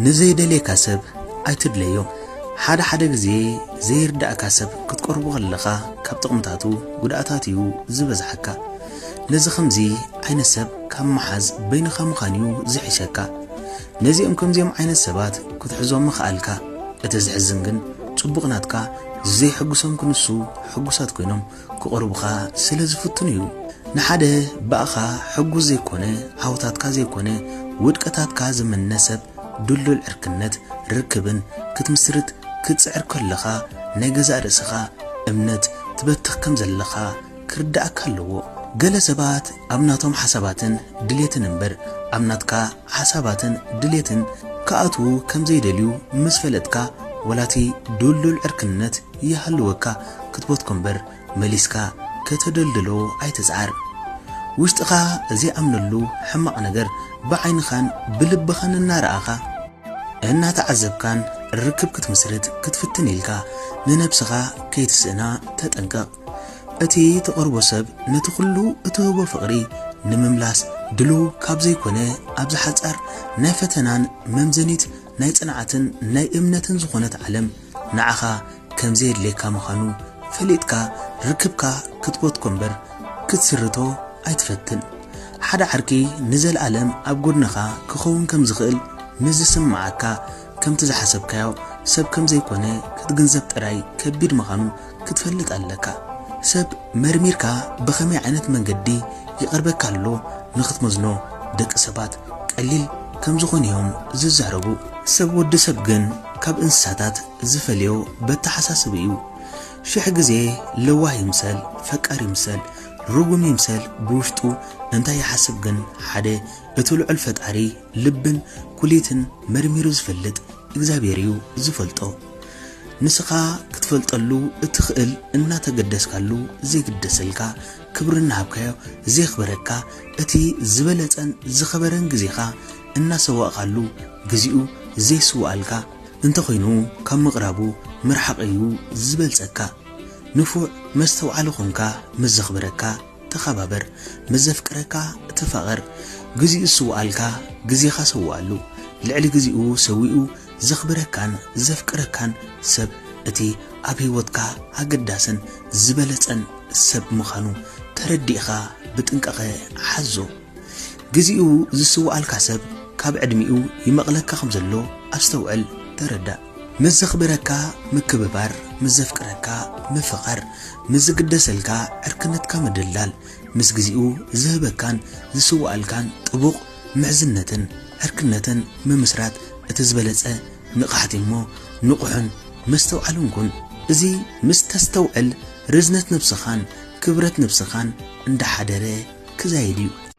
ንዘይደልየካ ሰብ ኣይትድለዮ። ሓደ ሓደ ግዜ ዘይርዳእካ ሰብ ክትቀርቦ ከለኻ ካብ ጥቕምታቱ ጉድኣታት እዩ ዝበዝሓካ። ነዚ ከምዚ ዓይነት ሰብ ካብ መሓዝ በይንኻ ምዃን እዩ ዝሕሸካ። ነዚኦም ከምዚኦም ዓይነት ሰባት ክትሕዞም ምኽኣልካ። እቲ ዝሕዝን ግን ጽቡቕ ናትካ ዘይሕጉሶም ክንሱ ሕጉሳት ኮይኖም ክቐርቡኻ ስለ ዝፍትኑ እዩ። ንሓደ ብኣኻ ሕጉስ ዘይኮነ፣ ዓወታትካ ዘይኮነ፣ ውድቀታትካ ዝምነ ሰብ ድልዱል ዕርክነት ርክብን ክትምስርት ክትጽዕር ከለኻ ናይ ገዛእ ርእስኻ እምነት ትበትኽ ከም ዘለኻ ክርዳእካ ኣለዎ። ገለ ሰባት ኣብ ናቶም ሓሳባትን ድሌትን እምበር ኣብ ናትካ ሓሳባትን ድሌትን ክኣትዉ ከም ዘይደልዩ ምስ ፈለጥካ፣ ወላቲ ድልዱል ዕርክነት ይሃልወካ ክትቦትኮ እምበር መሊስካ ከተደልድሎ ኣይትጽዓር። ውሽጥኻ ዘይኣምነሉ ሕማቕ ነገር ብዓይንኻን ብልብኻን እናረኣኻ እናተዓዘብካን ርክብ ክትምስርት ክትፍትን ኢልካ ንነብስኻ ከይትስእና ተጠንቀቕ። እቲ ትቐርቦ ሰብ ነቲ ኩሉ እትህቦ ፍቕሪ ንምምላስ ድሉው ካብ ዘይኮነ ኣብዚ ሓጻር ናይ ፈተናን መምዘኒት ናይ ጽንዓትን ናይ እምነትን ዝኾነት ዓለም ንዓኻ ከም ዘየድልየካ ምዃኑ ፈሊጥካ ርክብካ ክትቦትኮ እምበር ክትስርቶ ኣይትፈትን። ሓደ ዓርኪ ንዘለኣለም ኣብ ጎድንኻ ክኸውን ከም ዝኽእል ምስ ዝስምዓካ፣ ከምቲ ዝሓሰብካዮ ሰብ ከም ዘይኮነ ክትግንዘብ ጥራይ ከቢድ ምዃኑ ክትፈልጥ ኣለካ። ሰብ መርሚርካ ብኸመይ ዓይነት መንገዲ ይቐርበካ ኣሎ ንኽትመዝኖ ደቂ ሰባት ቀሊል ከም ዝኾኑ እዮም ዝዛረቡ። ሰብ ወዲ ሰብ ግን ካብ እንስሳታት ዝፈልዮ በተሓሳስብ እዩ። ሽሕ ግዜ ለዋህ ይምሰል፣ ፈቃር ይምሰል፣ ርጉም ይምሰል፣ ብውሽጡ እንታይ ይሓስብ ግን ሓደ እቲ ልዑል ፈጣሪ ልብን ኩሊትን መርሚሩ ዝፈልጥ እግዚኣብሔር እዩ ዝፈልጦ። ንስኻ ክትፈልጠሉ እትኽእል እናተገደስካሉ ዘይግደሰልካ፣ ክብሪ እናሃብካዮ ዘየኽብረካ፣ እቲ ዝበለጸን ዝኸበረን ግዜኻ እናሰዋእካሉ ግዜኡ ዘይስዋኣልካ እንተኾይኑ ካብ ምቕራቡ ምርሓቕ እዩ ዝበልጸካ። ንፉዕ መስተውዓሊ ኾንካ ምስ ዘኽብረካ ተኸባበር፣ ምስ ዘፍቅረካ ተፋቐር። ግዜኡ ዝስውኣልካ ግዜኻ ሰውኣሉ። ልዕሊ ግዜኡ ሰዊኡ ዘኽብረካን ዘፍቅረካን ሰብ እቲ ኣብ ህይወትካ ኣገዳስን ዝበለጸን ሰብ ምዃኑ ተረዲእኻ ብጥንቃቐ ሓዞ። ግዜኡ ዝስውኣልካ ሰብ ካብ ዕድሚኡ ይመቕለካ ከም ዘሎ ኣስተውዕል፣ ተረዳእ። ምስ ዘኽብረካ ምክብባር፣ ምስ ዘፍቅረካ ምፍቓር፣ ምስ ዝግደሰልካ ዕርክነትካ ምድልዳል፣ ምስ ግዜኡ ዝህበካን ዝስውኣልካን ጥቡቕ ምሕዝነትን ዕርክነትን ምምስራት እቲ ዝበለጸ ንቕሓት እሞ ንቑሕን መስተውዓልን ኩን። እዚ ምስ ተስተውዕል ርዝነት ነብስኻን ክብረት ነብስኻን እንዳሓደረ ክዛይድ እዩ።